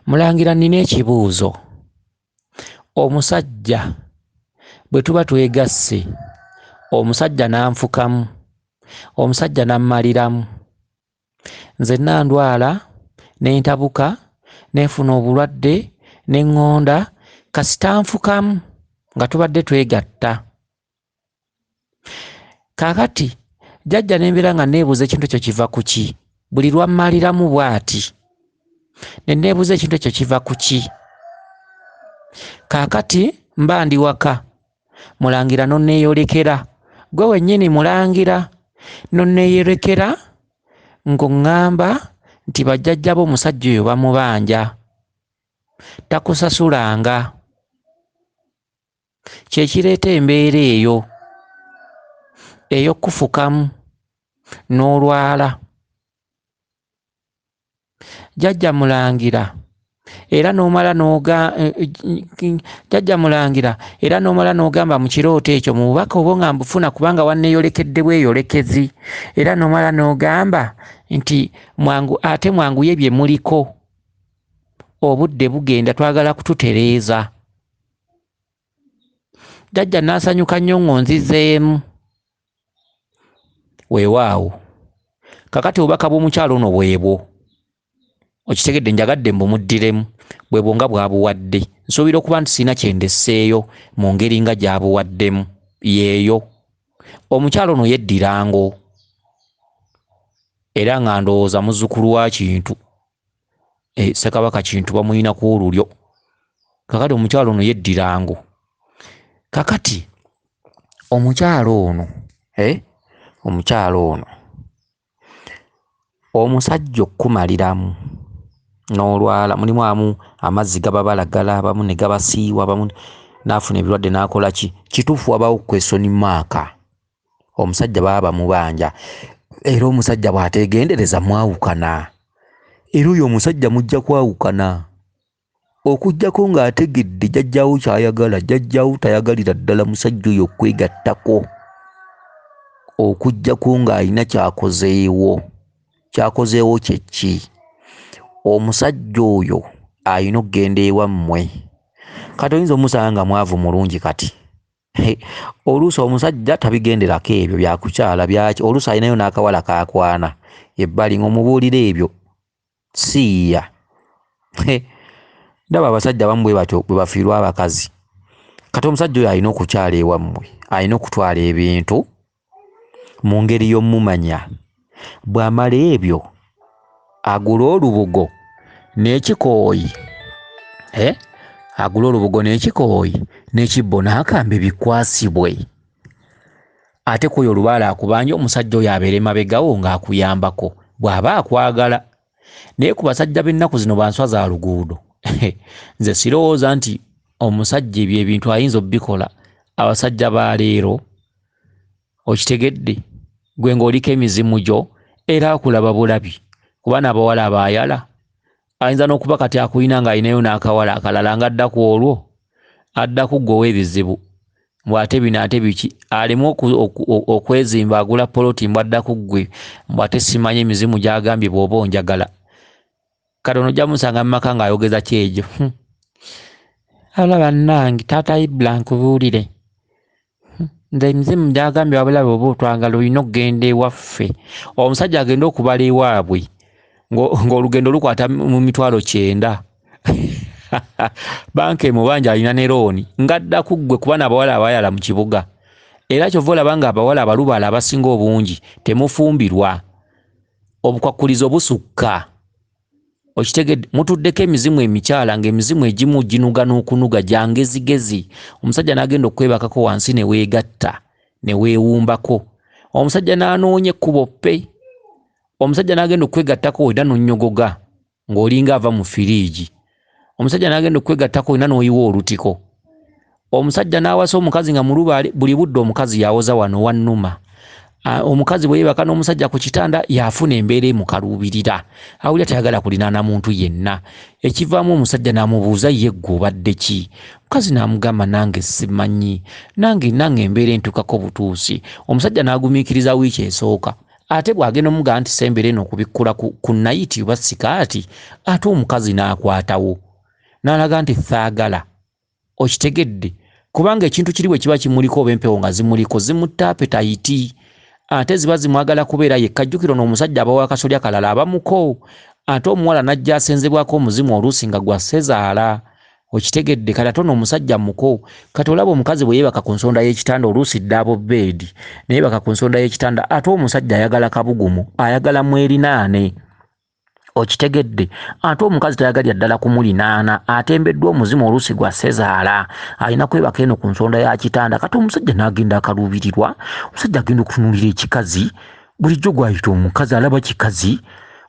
Mulangira, nnina ekibuuzo. Omusajja bwe tuba twegasse, omusajja n'anfukamu, omusajja n'ammaliramu, nzenna ndwala ne ntabuka, ne nfuna obulwadde, ne ŋŋonda, kasita nfukamu nga tubadde twegatta. Kaakati jjajja ne mbeera nga neebuuza ekintu ekyo kiva ku ki? Buli lwammaliramu bw'ati ne neebuuza ekintu ekyo kiva ku ki? Kaakati mba ndi waka, Mulangira n'onneeyolekera, ggwe wennyini Mulangira n'onneeyolekera ng'oŋŋamba nti bajjajja bo omusajja oyo bamubanja, takusasulanga. Kye kireeta embeera eyo ey'okufukamu n'olwala. Jjajja Mulangira era n'omala n'oga Jjajja Mulangira era n'omala n'ogamba mu kirooto ekyo mu bubaka obwo nga mbufuna kubanga wanneeyolekedde bweyolekezi, era n'omala n'ogamba nti mwangu ate mwanguye bye muliko, obudde bugenda twagala kututereeza. Jjajja n'asanyuka nnyo ng'onzizeemu. Weewaawo. Kakati obubaka bw'omukyalo ono bwebwo. Okitegedde, njagadde mbumuddiremu bwebwo nga bw'abuwadde. Nsuubira okuba nti sirina kye ndesseeyo mu ngeri nga gy'abuwaddemu. Yeeyo. Omukyalo ono yeddira ngo. Era nga ndowooza muzzukulu wa Kintu. Ssekabaka Kintu bamuyinako olulyo. Kakati omukyalo ono yeddira ngo. Kakati omukyalo ono, omukyalo ono omusajja okukumaliramu n'olwala, mulimu abamu amazzi gababalagala, abamu ne gabasiiwa, abamu n'afuna ebirwadde n'akola ki? Kituufu wabaawo question mark. Omusajja baba bamubanja, era omusajja bw'ateegendereza mwawukana, era oyo omusajja mujja kwawukana. Okuggyako ng'ategedde jjajjaawo ky'ayagala, jjajjaawo tayagalira ddala musajja oyo okwegattako, okuggyako ng'alina ky'akozeewo. Ky'akozeewo kye ki? Omusajja oyo alina okugenda ewammwe. Kati oyinza omusanga nga mwavu mulungi kati. Oluusi omusajja tabigenderako ebyo bya kukyala byaki, oluusi alinayo n'akawala k'akwana ebbali ng'omubuulira ebyo. Siiya. Ndaba abasajja abamu bwe batyo bwe bafiirwa abakazi. Kati omusajja oyo alina okukyala ewammwe, alina okutwala ebintu mu ngeri y'omumanya. Bw'amala ebyo agula olubugo n'ekikooyi, agula olubugo n'ekikooyi n'ekibbo n'akambe bikwasibwe. Ate ku oyo olubaale akubanja omusajja oyo abeere mabegawo ng'akuyambako bw'aba akwagala. Naye ku basajja b'ennaku zino banswa za luguudo, nze sirowooza nti omusajja ebyo ebintu ayinza obikola. Abasajja ba leero okitegedde, gwe ng'oliko emizimu gyo era akulaba bulabi, kuba n'abawala abaayala ayinza n'okuba kati akulina ng'alinayo n'akawala akalala ng'adda ku olwo adda ku ggwe ow'ebizibu, mbu ate bino ate biki, aleme okwezimba agula poloti mbu adda ku ggwe, mbu ate simanyi emizimu gy'agambye bw'oba onjagala. Kati ono ojja musanga mu maka ng'ayogeza kyejo. Ala bannange, taata Ibra nkubuulire. Nze emizimu gy'agambye wabula bw'oba otwagala olina okugenda ewaffe. Omusajja agenda okubala ewaabwe ng'olugendo lukwata mu mitwalo 90. Banka emubanja alina ne looni ng'adda ku ggwe kuba n'abawala abayala mu kibuga. Era ky'ova olaba ng'abawala abalubaale abasinga obungi temufumbirwa. Obukwakkulizo busukka. Okitegedde, mutuddeko emizimu emikyala ng'emizimu egimu ginuga n'okunuga gya ngezigezi. Omusajja n'agenda okwebakako wansi ne weegatta ne weewumbako. Omusajja n'anoonya ekkubo ppe. Omusajja n'agenda okwegattako wenna n'onnyogoga ng'olinga ava mu firiigi. Omusajja n'agenda okwegattako wenna n'oyiwa olutiko. Omusajja n'awasa omukazi nga mulubaale, buli budde omukazi y'awoza wano wannuma. Omukazi bwe yeebaka n'omusajja ku kitanda y'afuna embeera emukaluubirira, awulira tayagala kulinaana muntu yenna. Ekivaamu omusajja n'amubuuza ye ggwe obadde ki? Omukazi n'amugamba nange simanyi, nange embeera entuukako butuusi. Omusajja n'agumiikiriza wiiki esooka, Ate bw'agenda omugamba nti sembera eno okubikkula ku nayiti oba sikaati, ate omukazi n'akwatawo n'alaga nti thaagala. Okitegedde? Kubanga ekintu kiri bwe kiba kimuliko oba empewo nga zimuliko zimutta apetayiti, ate ziba zimwagala kubeera yekka. Jjukira ono omusajja aba w'akasolya kalala aba muko, ate omuwala n'ajja asenzebwako omuzimu oluusi nga gwa ssezaala. Okitegedde? Kati ate ono omusajja muko. Kati olaba omukazi bwe yeebaka ku nsonda y'ekitanda, oluusi double bed, ne yeebaka ku nsonda y'ekitanda, ate omusajja ayagala kabugumu, ayagala mwerinaane. Okitegedde? Ate omukazi tayagalira ddala kumulinaana, atembeddwa omuzimu oluusi gwa ssezaala, alina kwebaka eno ku nsonda ya kitanda. Kati omusajja n'agenda akaluubirirwa, omusajja agenda okutunuulira ekikazi, bulijjo gw'ayita omukazi alaba kikazi,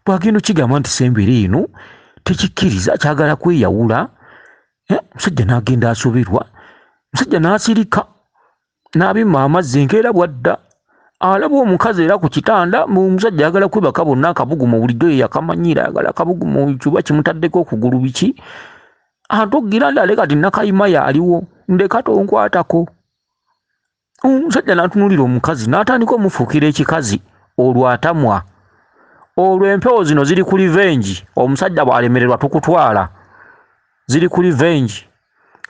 bw'agenda okigamba nti sembera eno tekikkiriza, kyagala kweyawula. Omusajja n'agenda asoberwa, omusajja n'asirika, n'abimma amazzi enkeera bw'adda alaba omukazi era ku kitanda. Omusajja ayagala kwebaka bonna akabugumu, bulijjo ye yakamanyiira, ayagala akabugumu, kiba kimutaddeko okugulu biki. Ate ogira ndale kati Nakayima y'aliwo, ndeka tonkwatako. Omusajja n'atunuulira omukazi n'atandika omufuukira ekikazi, olwo atamwa. Olwo empewo zino ziri ku revenge, omusajja bw'alemererwa tukutwala, ziri ku revenge.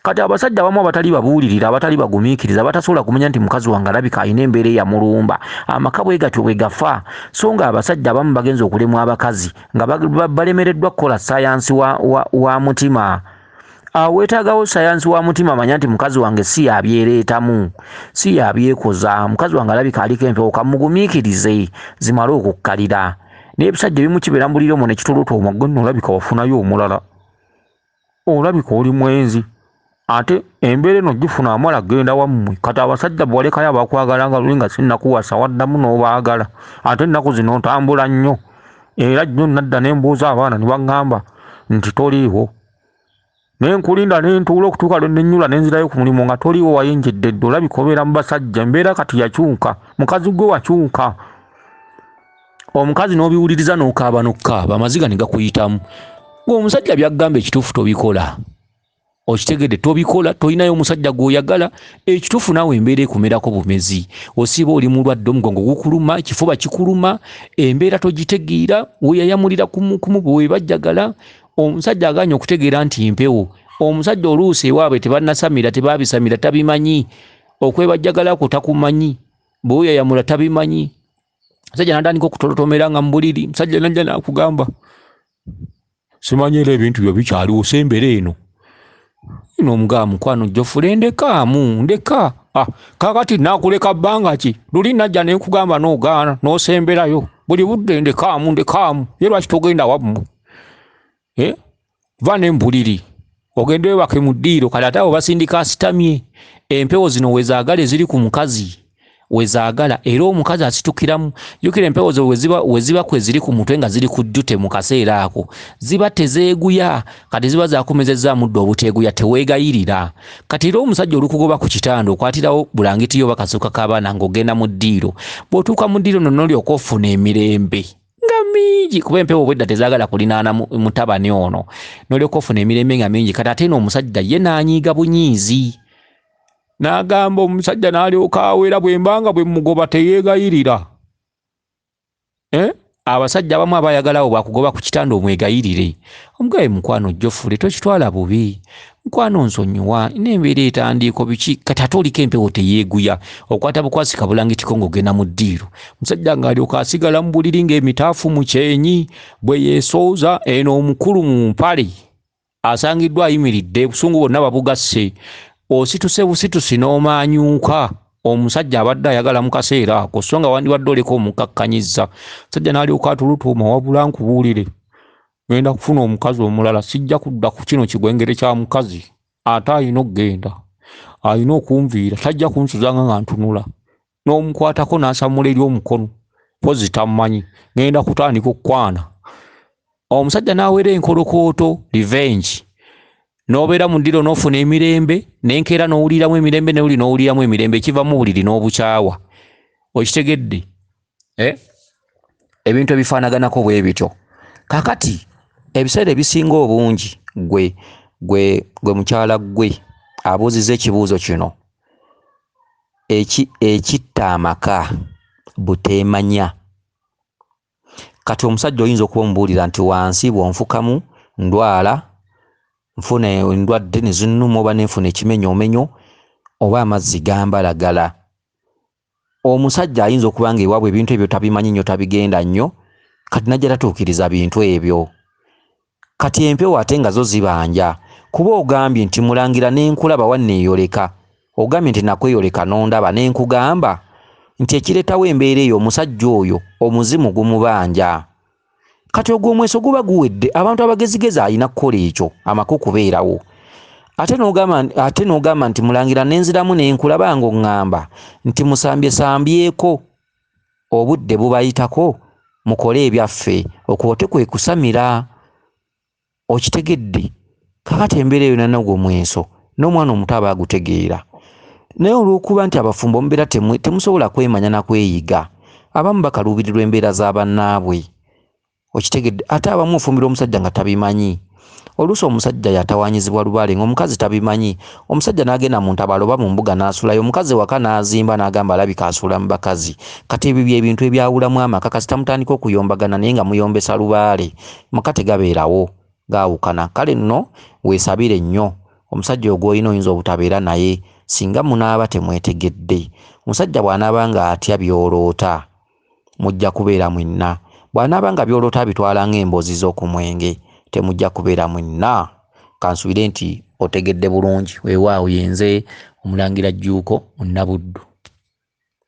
Kati abasajja abamu abatali babuulirira, abatali bagumiikiriza, batasobola kumanya nti mukazi wange alabika alina embeera eyamulumba, amaka bwe gatyo bwe gafa. So nga abasajja abamu bagenze okulemwa abakazi nga balemereddwa kukola sayansi wa mutima. Awo weetaagawo sayansi wa mutima, manya nti mukazi wange si yabyereetamu, si yabyekoza, mukazi wange alabika aliko empewo, kamugumiikirize zimale okukkalira. Naye ebisajja ebimu kibeera mu buliri omwo ne kitolotooma, gwe nno olabika wafunayo omulala, olabika oli mwenzi, ate embeera eno gifuna amala genda wammwe. Kati abasajja bwe walekayo abakwagala nga luli nga sinnakuwasa, waddamu n'obaagala, ate ennaku zino ntambula nnyo, era nnyo nadda ne mbuuza abaana ne baŋŋamba nti toliiwo. Ne nkulinda ne ntuula okutuuka lwe nennyula ne nzirayo ku mulimu nga toliiwo, wayinjidde dda, olabika obeera mu basajja. Embeera kati yakyuka, mukazi gwe wakyuka. Omukazi n'obiwuliriza n'okaaba n'okukaaba, amaziga ne gakuyitamu. Ng'omusajja by'agamba ekituufu tobikola. Okitegedde? Tobikola, tolinayo omusajja gw'oyagala, ekituufu naawe embeera ekumerako bumezi. Osiiba oli mulwadde, omugongo gukuluma, ekifuba kikuluma, embeera togitegeera, weeyayamulira kumukumu bwe bajjagala. Omusajja agaanye okutegeera nti mpewo. Omusajja oluusi ewaabwe tebannasamira, tebaabisamira, tabimanyi. Okwebajjagala kwo takumanyi, bw'oyayamula tabimanyi. Omusajja n'atandika okutolotomera nga mu buliri, omusajja n'ajja n'akugamba simanyi era ebintu byo bikyaliwo, sembera eno. Ino omugamba mukwano Jofule ndekaamu, ndeka. Kaakati naakuleka bbanga ki? Luli najja ne nkugamba n'ogaana, n'osemberayo. Buli budde ndekaamu, ndekaamu. Ye lwaki togenda wammwe? Va ne mu buliri, ogende weebake mu ddiiro. Kale ate abo basindika asitamye. Empewo zino we zaagala eziri ku mukazi, we zaagala, era omukazi asitukiramu. Jjukira empewo zo we ziba kwe ziri ku mutwe nga ziri ku ddute mu kaseera ako, ziba tezeeguya. Kati ziba zaakumezezzaamu dda obuteeguya, teweegayirira. Kati era omusajja olukugoba ku kitanda okwatirawo bulangiti yo oba kasuka k'abaana ng'ogenda mu ddiiro. Bw'otuuka mu ddiiro nno n'olyoka ofuna emirembe nga mingi, kuba empewo obwedda tezaagala kulinaana mutabani ono, n'olyoka ofuna emirembe nga mingi. Kati ate eno omusajja ye n'anyiiga bunyiizi, n'agamba omusajja n'alyoka awera, bwe mbanga bwe mmugoba teyeegayirira. Abasajja abamu abayagala abo bwakugoba ku kitanda omwegayirire, omugabe mukwano Jofule tokitwala bubi, mukwano nsonyiwa, n'embeera etandiiko biki. Kati ate oliko empewo teyeeguya, okwata bukwasi kabulangitiko ng'ogenda mu ddiiro. Omusajja ng'alyoka asigala mu buliri ng'emitaafu mu kyenyi, bwe yeesooza eno omukulu mu mpale asangiddwa ayimiridde, obusungu bwonna babugasse. Osituse busitusi n'omaanyuuka. Omusajja abadde ayagala mu kaseera ako, so nga wandibadde oleka omukkakkanyizza. Omusajja n'alyoka atulutuuma, wabula nkubuulire, ngenda kufuna omukazi omulala, sijja kudda ku kino kigwengere kya mukazi. Ate alina okugenda, alina okunviira, tajja kunsuzanga nga ntunula. N'omukwatako n'asamula eri omukono, mpozi tammanyi, ngenda kutandika okukwana. Omusajja n'awera enkolokooto, revenge. N'obeera mu ddiro n'ofuna emirembe, n'enkeera n'owuliramu emirembe, n'oli n'owuliramu emirembe, ekiva mu buliri n'obukyawa. Okitegedde? Ebintu ebifaanaganako bwe bityo. Kaakati ebiseera ebisinga obungi gwe mukyala gwe abuuzizza ekibuuzo kino, ekitta amaka buteemanya. Kati omusajja oyinza okuba omubuulira nti wansi bw'onfukamu ndwala, nfuna endwadde ne zinnuma oba nenfuna ekimenyoomenyo oba amazzi gambalagala. Omusajja ayinza okuba nga ewaabwe ebintu ebyo tabimanyi nnyo, tabigenda nnyo, kati najja tatuukiriza bintu ebyo. Kati empewo ate nga zo zibanja, kuba ogambye nti mulangira nenkulaba wanneeyoleka, ogambye nti nakweyoleka n'ondaba nenkugamba nti ekireetawo embeera eyo omusajja oyo omuzimu gumubanja. Kati ogwo omweso guba guwedde, abantu abagezigezi alina kukola ekyo amaka okubeerawo. Ate n'ogamba nti mulangira nenziramu nenkulaba ng'oŋŋamba nti musambye sambyeko, obudde bubayitako mukole ebyaffe, okwo te kwe kusamira. Okitegedde? Kakati embeera eyo yonna ogwo omweso n'omwana omuto aba agutegeera. Naye olw'okuba nti abafumbo mubeera temusobola kwemanya na kweyiga, abamu bakaluubirirwa embeera za bannaabwe. Okitegedde? Ate abamu ofumbirwa omusajja nga tabimanyi. Oluusi omusajja yatawaanyizibwa lubaale ng'omukazi tabimanyi. Omusajja n'agenda mu ntabaalo oba mu mbuga n'asulayo, omukazi ewaka n'azimba n'agamba alabika asula mu bakazi. Kati ebyo bye bintu ebyawulamu amaka, kasita mutandika okuyombagana naye nga muyombesa lubaale, amaka tegabeerawo, gaawukana. Kale nno weesabire nnyo, omusajja oyo gw'olina oyinza obutabeera naye singa munaaba temwetegedde. Omusajja bw'anaaba ng'atya by'oloota, mujja kubeera mwenna. Bw'anaaba nga by'oloota abitwala ng'emboozi z'oku mwenge, temujja kubeera mwenna. Kansuubire nti otegedde bulungi. Weewaawo yenze Omulangira Jjuuko Munnabuddu.